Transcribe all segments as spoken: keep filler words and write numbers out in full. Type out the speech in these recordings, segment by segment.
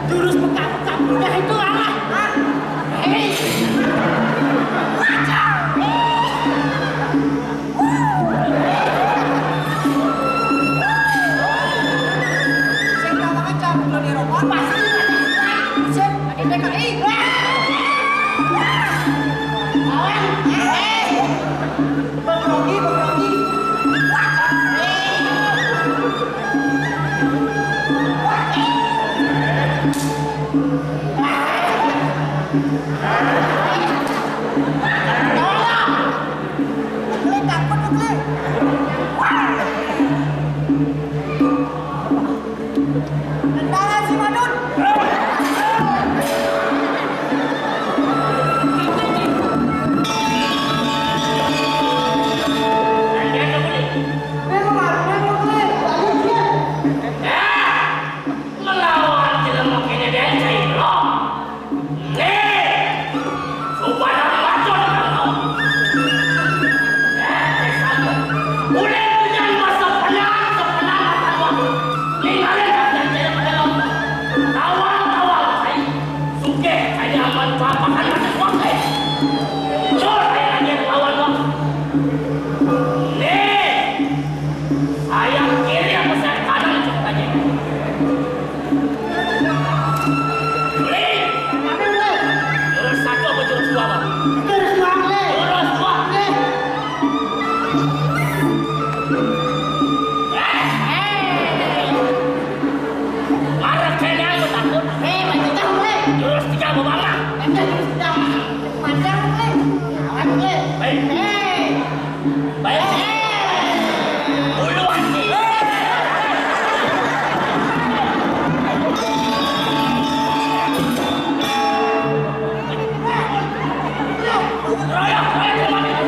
Jurus pekak-pekak bocah itu, alah. Hei. Sing ngomong aja, belum dirokok. Pasti. Sip, ada T K I. Lawan. Eh. Bang Rogi, Bang Rogi. Klik, takut lu, klik. Tentara si Madun. Dia lu malu, dia lu, klik. Lanjut, klik. Ngelawan jelema kene deh, cai lo. Nih, supaya macet kamu. Eh, sama. Udah punya masa penang, sepenang mata gua. Ninggalin hati jelema lo. Tawang, tawang, cai. Sugih, cai aman, papakan masih kuat, eh. Cur, ayo lagi lawan lo. Nih. Sayap kiri apa sayap kanan ceritanya? Juli. Jurus satu apa jurus dua, Bang? Jurus dua, Bang. Jurus dua. Eh, eh. Marah kayaknya lu takut. Eh, macam tahu, eh. Jurus tiga apa, Bang? Macam jurus tiga. Macam, eh. Kawan, eh. Baik. Eh. Baik. Bulu hati. Royok, royok, royok.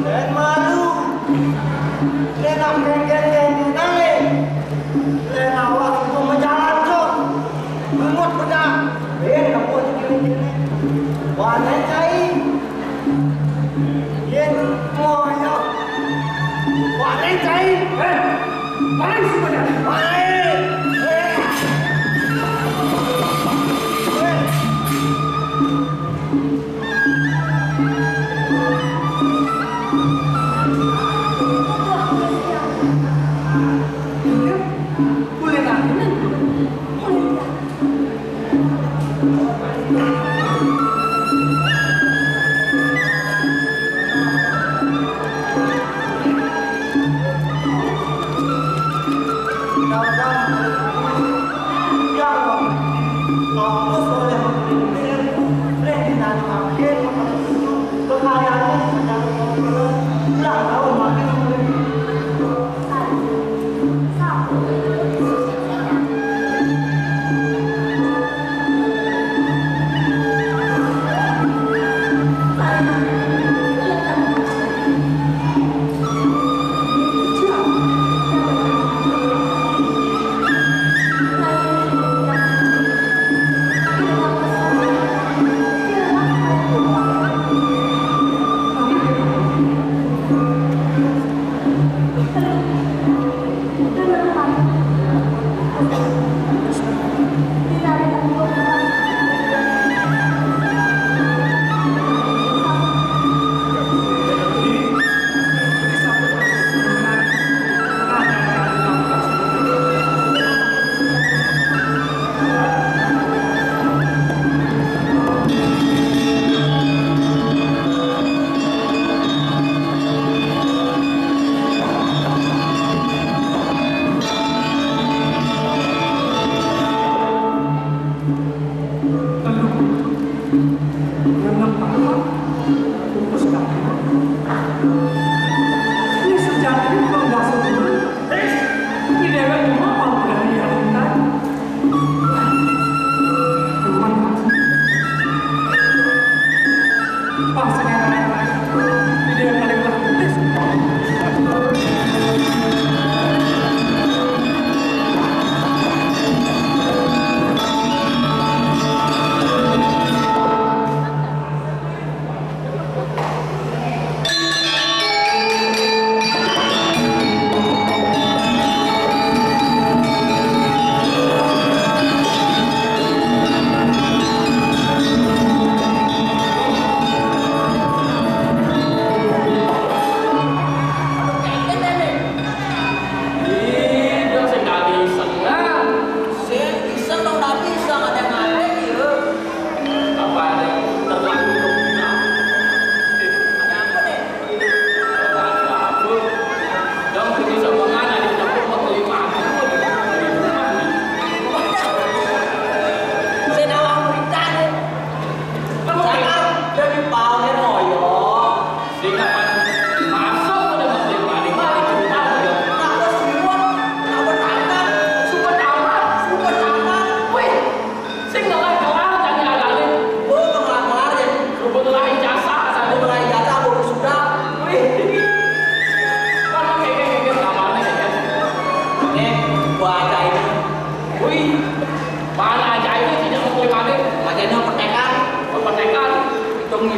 Len malu. Len nak geng-geng-geng ni nang, eh. Len awak tu menjalan tu. Lumut bedah. Len kamu ni kini-kini. Wah, len cai. Len moyo. Wah, len cai. Eh, paling semua dah. Paling. Eh. Eh.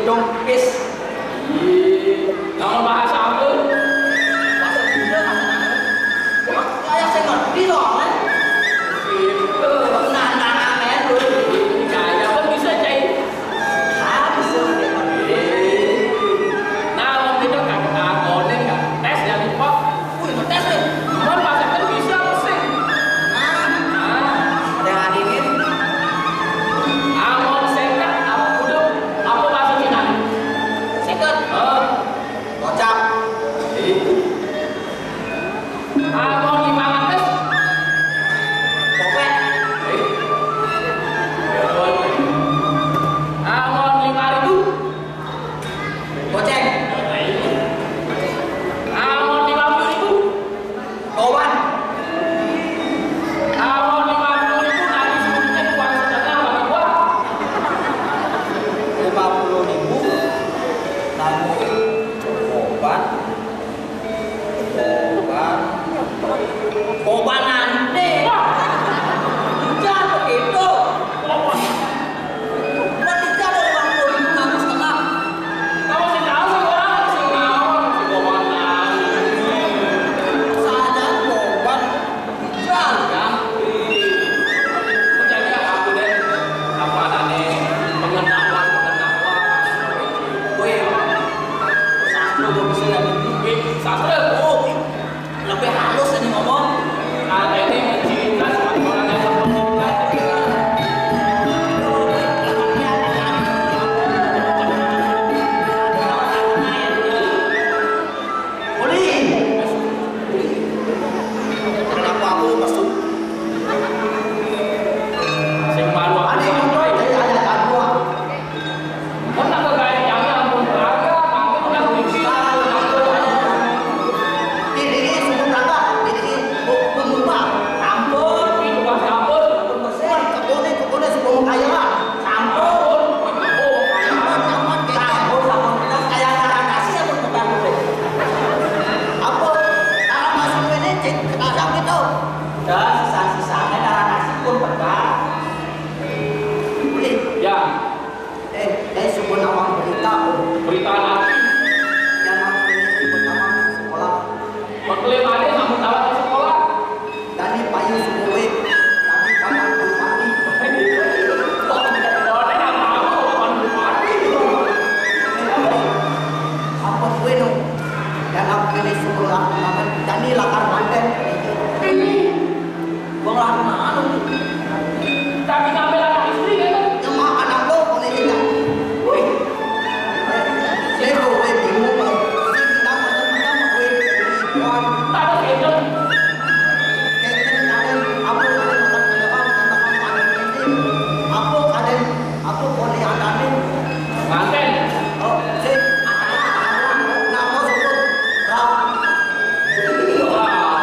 Dong, pis. Ih, lamun bahasa apa? Bahasa Sunda, bahasa Sunda. Wah, kayak saya ngerti soalnya. Gitu. Nah, nah, nah, nah, tuh. Kayak apa bisa, Cai? Ah, bisa. Eh. Nah, lamun gitu kan, nah, konen kan. Tes jadi pok. Wih, ngetes nih. Mun bahasa Inggris bisa apa sih? Nah, nah. Yang ada ini. Amun seket, apa kudu, apa bahasa Cina? Seket. Heeh. Gocap. Amun lima ratus. Kopek. Amun lima ribu. Goceng. Amun lima puluh ribu. Towan. Amun lima puluh ribu, nanti sebutnya uang setengah, Bapak Gua. Lima puluh ribu, nanti towan. Towan. Towan nanti. Hujan begitu. Wah, tiga dari waktu itu ngaku setengah. Kamu sing tahu sih orang, sing tahu, sing tahu mana. Saja korban, tiga. Ya, jadi aku deh, apa adanya, pengetahuan, pengetahuan, gue, sastra gue bisa lagi, gue, sastra, oh, lebih halus ini ngomong. Nah, ini cerita sama orang yang Boleh. Kenapa aku masuk? Sing malu ada yang mau dari ayah kedua. Mun aku gawe nyampe ampun belaga, ampun udah kunci. Ini, ini, sumur belaga. Ini, ini, bu-, bu-, bu-, ampun. Ini bukan ampun. Ampun bersih. Kebunnya, kebunnya si bunga kaya lah. Ampun. Ampun, ampun, kita ampun, ampun. Kita kaya cara kasih, ampun, bukan, ampun. Ampun. Kalau masuk ini, cek, kita ada gitu. Udah, sisa-sisanya cara kasih pun bekas. Boleh. Ya. Eh, saya sebut nama berita, oh. Berita apa? Yang aku ini sebut nama sekolah. Berkelima ada kamu tahu di sekolah? Tadi payu subuh, tadi kapan bupati. Oh, tidak tahu, kapan bupati. Apa gue no? Dan aku ini sekolah, tadi lakar manten. Ini. Wong lanang anu. Tapi ngambil anak istri kan? Cuma anak lo boleh tidak? Wih. Saya kok gue bingung, Bang. Saya bilang macam-macam, gue bingung. Ada kejadian. Kejadian ada, apa ada makan ke depan, makan anak ini. Apa ada, apa boleh ada nih? Manten. Oh, sih. Nama sebut. Rap. Wah.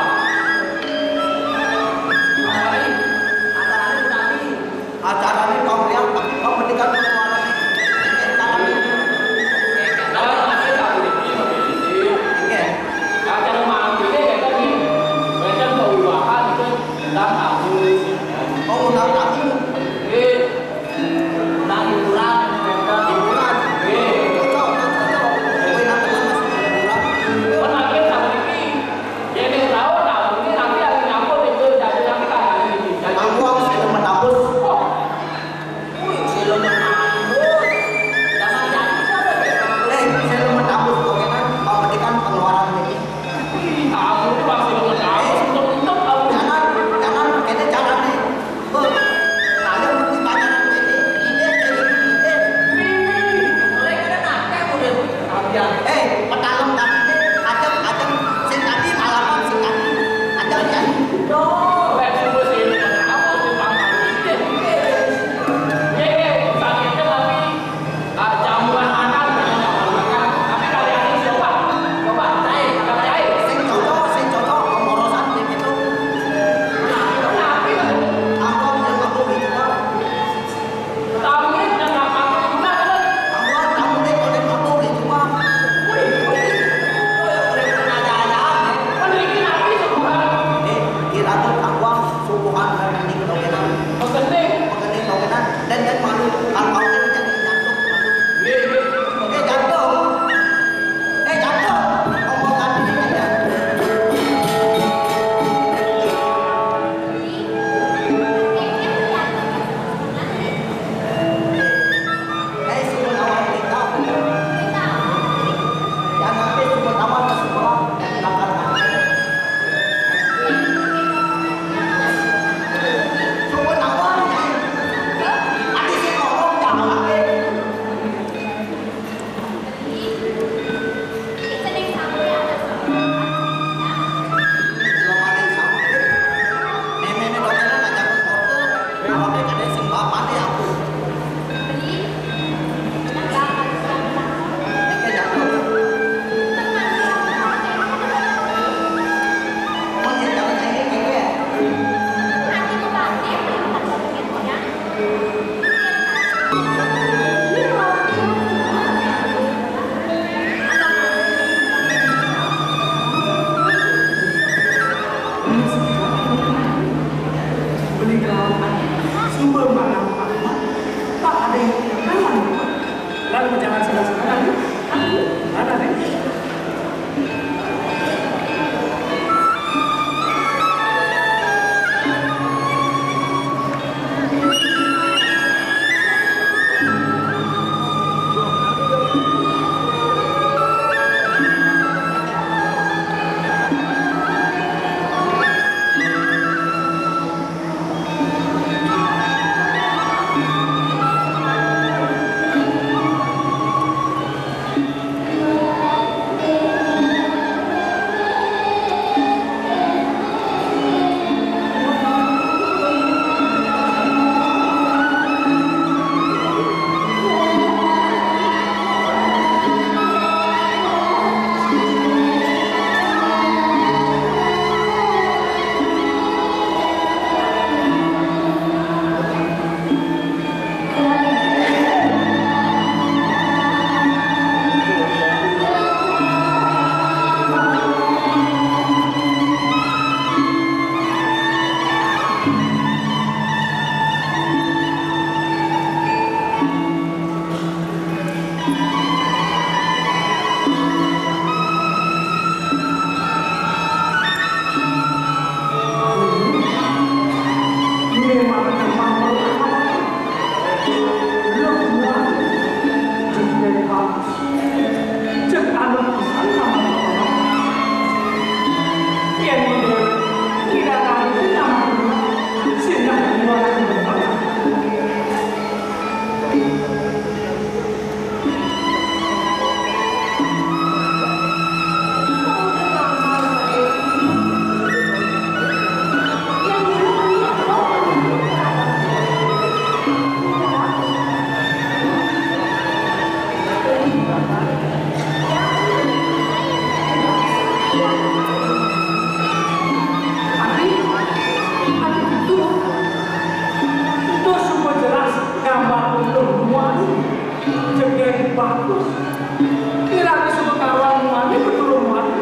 Kiranya suka karuan muani, betul muani.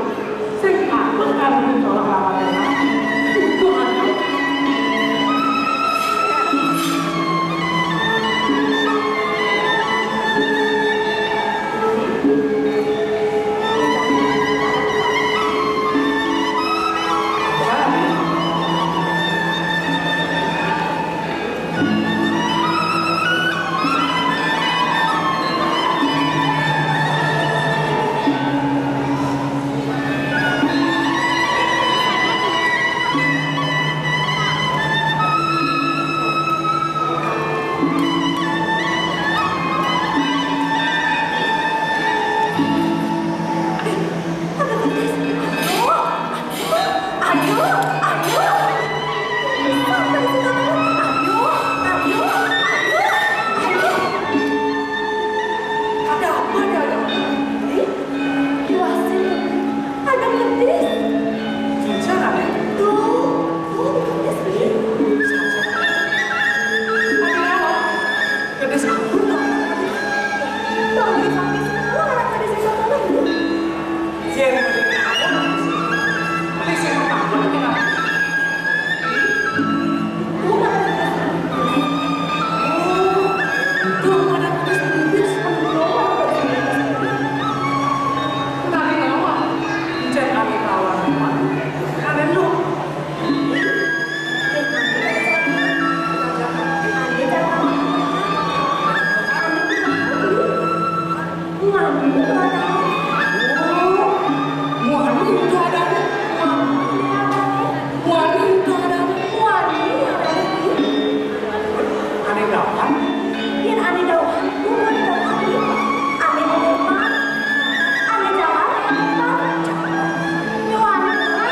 Sing aku kan mencolok lawan enak. Untung aja. Aduh, aduh, aduh. Sampai di situ, aduh, aduh, aduh, aduh. Ada apa, ada apa? Ih, jelasin. Ada petis. Jujur, ada. Tuh, tuh, petis, Ih. Ada apa? Petis apa? Bang, sampai semua orang pada saya tolong, Bu. Yen ada, beli sing tambah, ya. Muani itu ada. Muani itu ada. Muani itu ada. Muani itu ada. Ane dawan. Yen ane dawan, muani dawan. Ane omongan. Ane jalan, ane omongan. Muani dawan.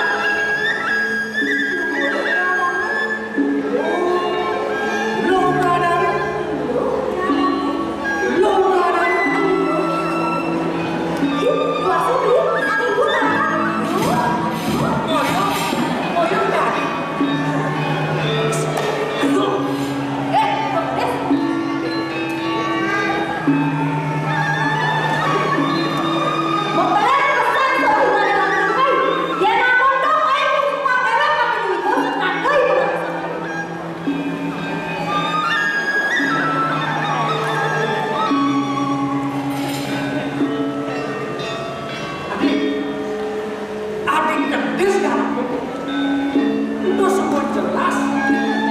Adik, adik kedis kan? Itu semua jelas.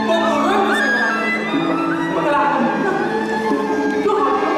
Menurut kesimpulan mengelah. Duh, aduh.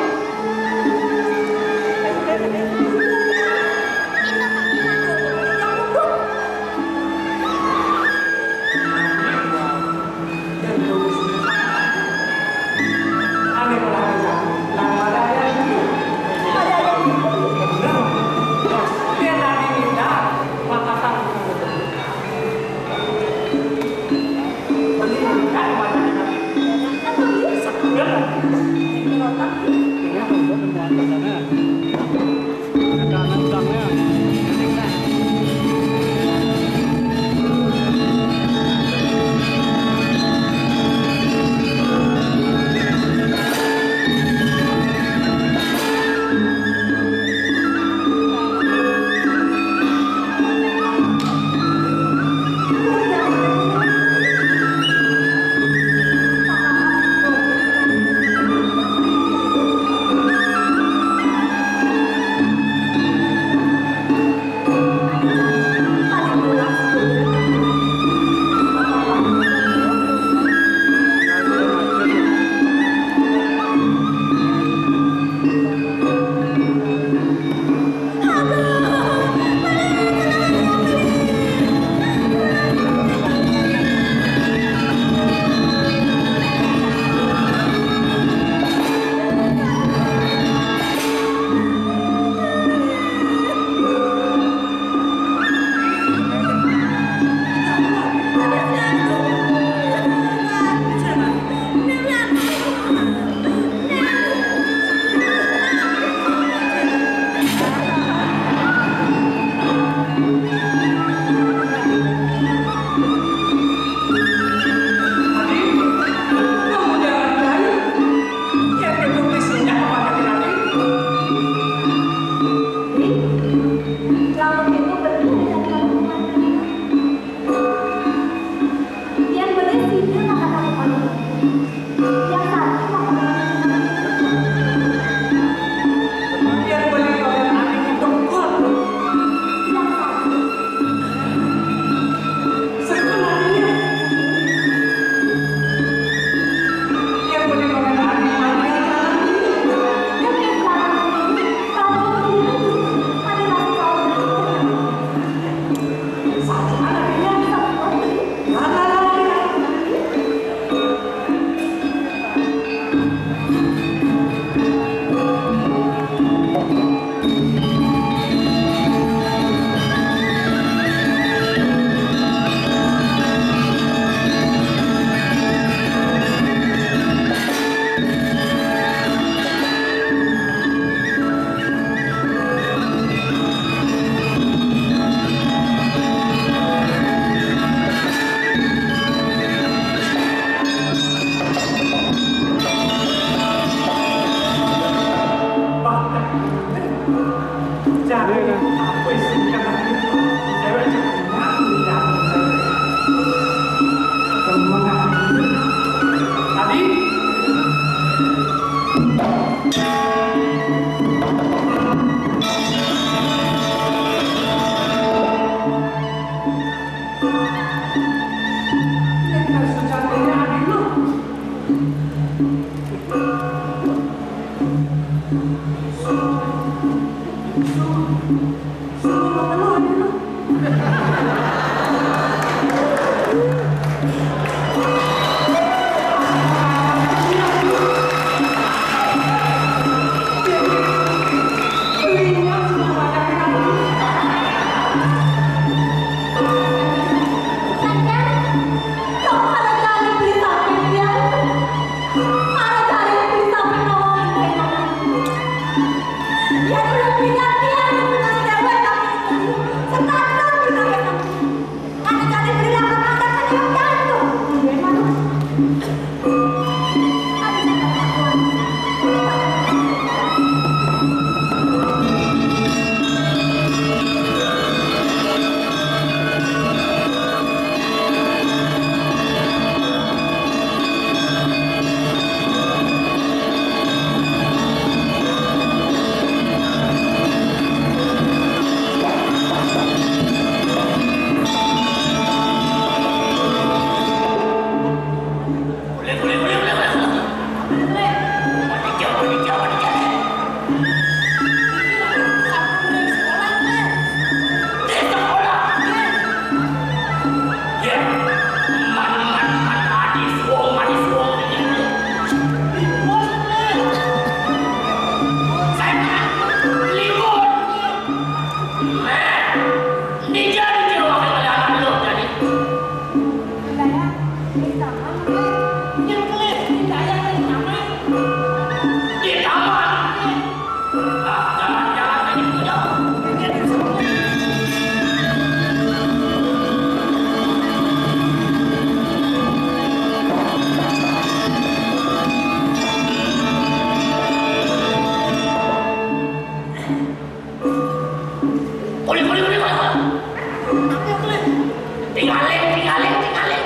Tinggalin, tinggalin, tinggalin.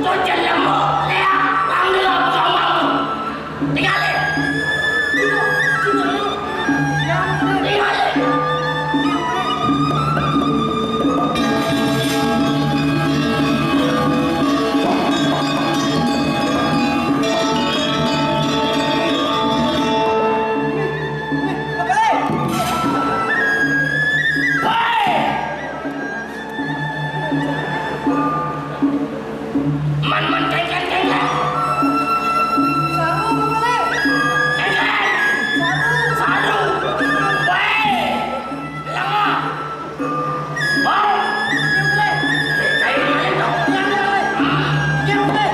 Tuh, jangan mau. Lea, panggil aku, kamu. Tinggalin. Tinggalin. Man, man, kengkeng, kengkeng. Saru, Bang Bele. Kengkeng. Saru. Saru. Weh. Lengah. Bang. Bang Bele. Kayu main dong. Iya, Bang Bele. Iya, Bang Bele.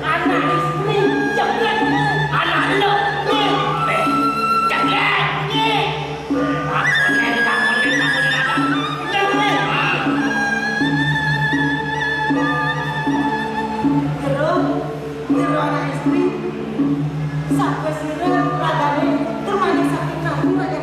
Anak istri, ceklek. Anak lo, nih. Eh, ceklek, nih. Takutin, takutin, takutin, takutin. Ceklek. Terus, terus anak istri, sampai sira ragane termane sakit kabur aja.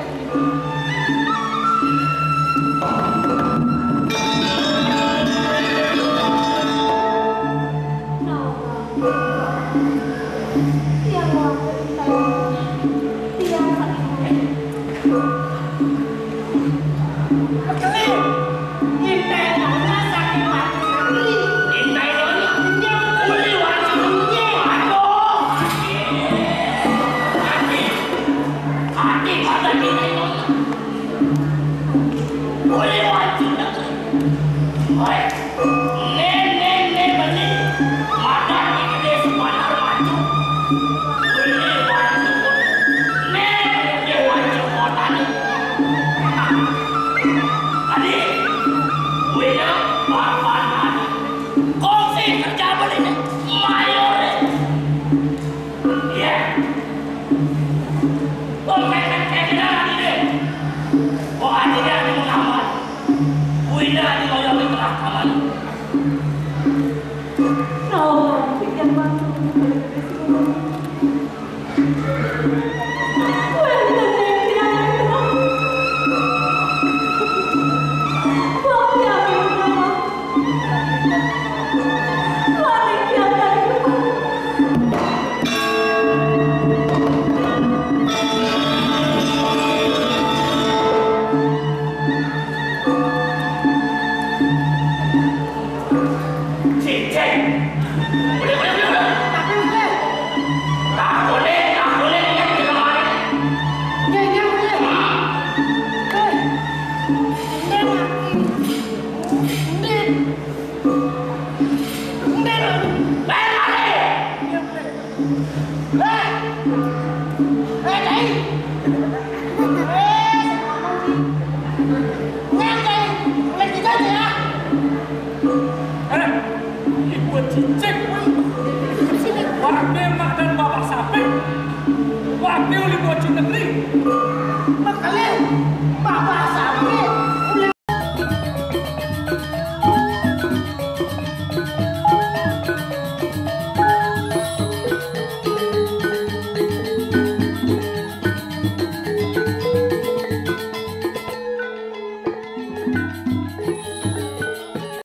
Kongsi kerja beli mayor. Iya. Kok kayak kayak kayak gini lagi deh. Kok aja dia di kamar. Wina di loyang di tengah kamar. Kau yang bantu.